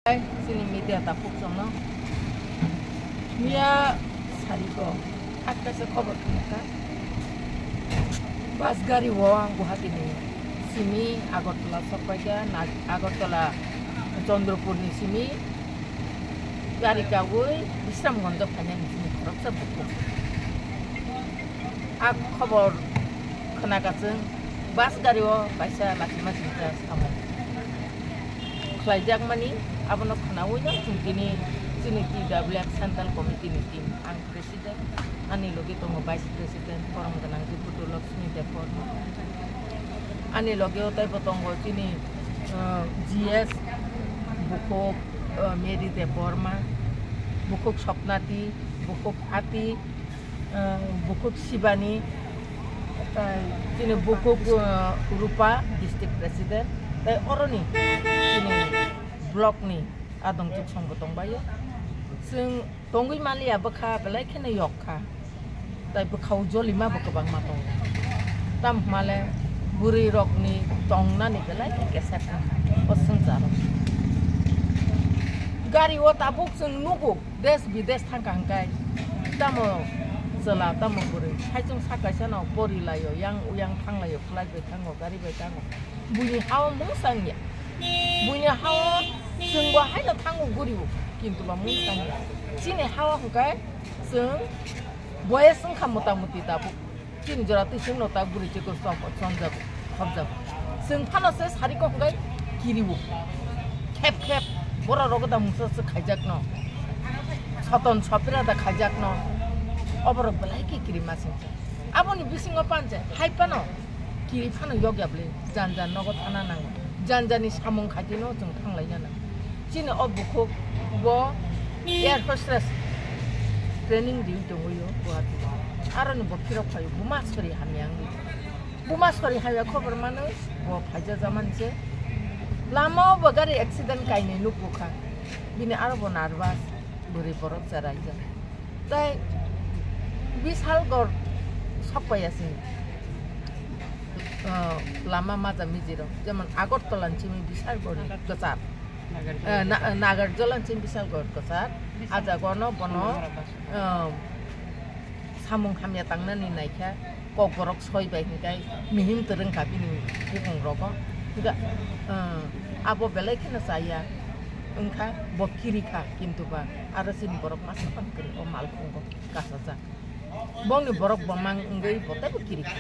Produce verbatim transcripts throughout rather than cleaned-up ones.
Chini media takhuk chwngno miya sariko hakkaisa khobor phunukha. Bus gari o Guwahati ni simi Agartala sokpaikha, na-, Agartala Chandrapur ni simi gari kawi Bisramganj phainani simi khoroksa bukhuk. A khobor khwnakha chwng bus gari o kaisa lachima singcha samung khlaijakmani, abono khwnawi no chwng tini chini T W F Central Committee ni team, ang President, ani logi tongo Vice President, borom gwnang Jibutu Lakshmi Debbarma. Ani logi o teibo tongo chini, uh, G S, bukhuk, uh, Mary Debbarma, bukhuk Swapnati, bukhuk Ati, uh, bukhuk Sibani, tai chini bukhuk, uh, Rupa, District President, tai oroni chini block ni adong chuk song bo tongbaio. Chwng tongwi manliya bwkha belai kheno yok kha. Tai bwkhao jolima bo kwbangma tongo. Tamo hwnmale bwrwi rokni tongnani belai khe kesep wngkha o swngcharo. Gari o tabuk chwng nugo, desh bidesh thangkha hwnkhe tamo chwla tamo bwrwi saichung sak kaisano porilaio, yang uyang thanglaio, flight bai thango, gari bai thango. Buini hao mungsang ya. Buini hao chwng bo haino thango guribo, kintu ba mungsang ya. Chini hao hwnkhe chwng boyes wngkha mota moti tabuk. Chini jora twi chwngno ta bwrwi chikon chom-, chomjago, khopjago. Chwng phano se sariko hwnkhe kiriwo. Khep khep borok rogo da mungsa se khaijakno. Soton sopira da khaijakno. Oborok belai khe kirima singcha. Aboni bisingo panche hai phano kiri phano yokya bwle. Jan jan nogo thana nango. Jan jani samung khaitino chwng thanglaina nango. Chini o bukhuk bo air hostess training riwi tongwi o Guwahati. Aroni bo phirok phaio buma sori hamya wngwi. Buma sori hamya khobor manwi bo phaija jamani se. Lama o bo gari accident kainwi nukgo kha. Bini aro bo nervous bwrwi borok cheraijak. Tai Bishalgarh sokpaiya sini. Ah, lama maja mijiro. Jemon Agartala ni simi Bishalgarh ni kwchar. Ah, na-, Nagarjala ni simi Bishalgarh kwchar. Ah jaga no bono, ah, samung hamya tangnani naikha. Kokborok soi bai hwnkhe mihim twrwng kha bini bukung rogo. Hwnkhe, ah, abo belai kheno chaya. Wngkha bo kiri kha, kintu ba aro chini borok masa phano kwrwi o malkhungo kasajak. Bongni borok bo mang wngwi bo teibo kiri kha.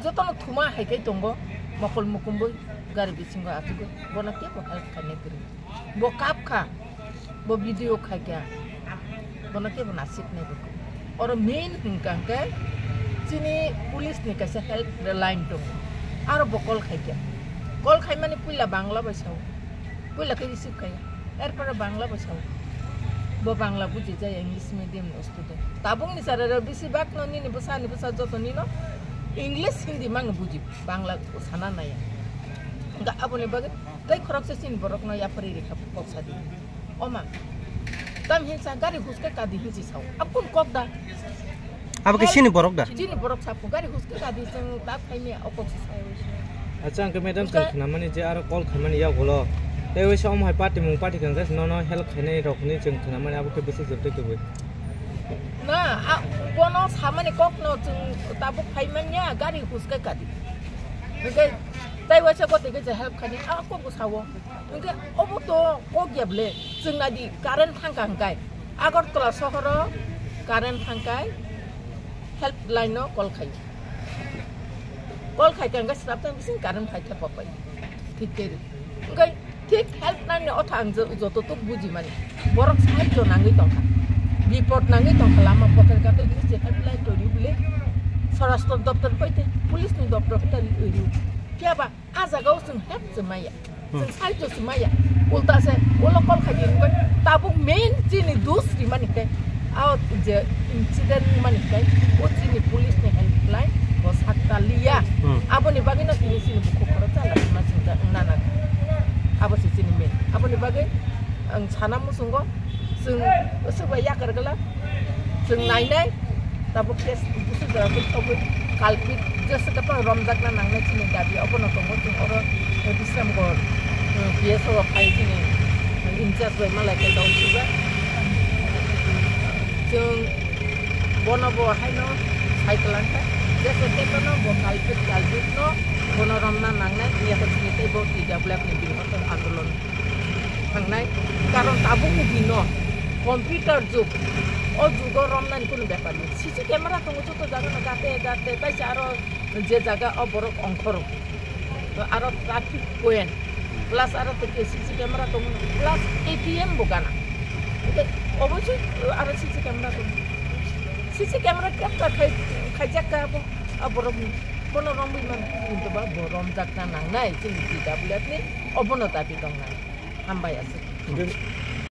Jotono thuma hai khe tongo, mokol mukumbo gari bisingo achugwi, bono kebo help khainai kwrwi. Bo kap kha, bo video khai kha, bono kebo nasik nai bo. Oro main hwnkha hwnkhe chini police ni kaisa help line tongo, aro bo call khai kha. Call khaimani puila Bangla bai sao. Puila khe receive khai. Erpore Bangla bo sao. Bo Bangla buji jaya, English medium ni student. Tabukni chara rok bisi bak no nini bwsa ni bwsa joto nino English, Hindi mang no buji, Bangla sana naya. Hwnkhe aboni bagwi tei khoroksa chini borok no yapri rikha kok sadi. Oma. Tam hinsa gari huske kadi hinsi sao. Abkun kok da. Abo khe chini borok da? Chini borok sapu gari huske kadi chwng ta phaini o kok se sai. Acha, ang khe madam chwng khwnamani je aro call khaimani yagulo. Tei waisa omo hai party mung party kang guys, nono help khainai rokni chwng khwnamani abo khe bwswk jotoi kwbwi. Na, a, bono samani kokno chwng tabuk phaimanya gari huske kadi. Hwnkhe tei waisa gotoi khe je help khainai a kokbo sao. Hwnkhe obo to kok ya ble, chwng nadi current thangkha hwnkhe, Agartala sohoro current thangkha, helpline no call khai. Call khai khe hwnkhe srapjang bising current phai khe popai. Thik khe ri. Hwnkhe thik helpline ni otha ang jo-, joto tuk buji mani. Borok sahajyo nangwi tongkha. Bipod nangwi tongkha lama pothor gate ni je helpline to ri bole. Swarashtra doptor paite, police ni doptor paite ri. Phiya ba A jaga o chwng hep chwng maya. Hmm. Chwng side o chwng maya. Ulta se ulo call khai di hwnkhe tabuk main chini dus rimani khe. A je incident mani khe o chini police ni helpline bo sakta liya. Hmm. Aboni bagwi no tini chini bukhuk khoro chala sima singja wngna nang. Abo se chini main. Aboni bagwi ang sana muchungo. Chwng swk bai yakar gala, chwng nainai, tabuk case busu jora bai thogwi culprit jesa khe tong romjakna nangnai chini dabi, obono tongo chwng oro, eh, Bisramgarh, eh, P S O rok phai chini, eh, Just bai malai khe tong sibak. Chwng bono bo haino sai kwlangkha. Jesa tei bono bo culprit, culprit no bono romna nangnai. Yakhe chini tei bo T W F ni birokhe andolon thangnai. Karon tabuk ni dino computer jug. O jugo romnani kunu bepar ni. C C camera tongo joto jaga no gate gate. Taisa aro je jaga o borok ongkhoro. To aro traffic point, plus aro to C C camera tongo, plus A T M bo gana. Hingke obosoi aro C C camera tongo. C C camera capture khai, khaijak ka bo, a borok ni. Bono romwi man, hinto ba bo romjakna nangnai, chini T W F ni, obono dabi tongnai. Hambai aswk. Hingke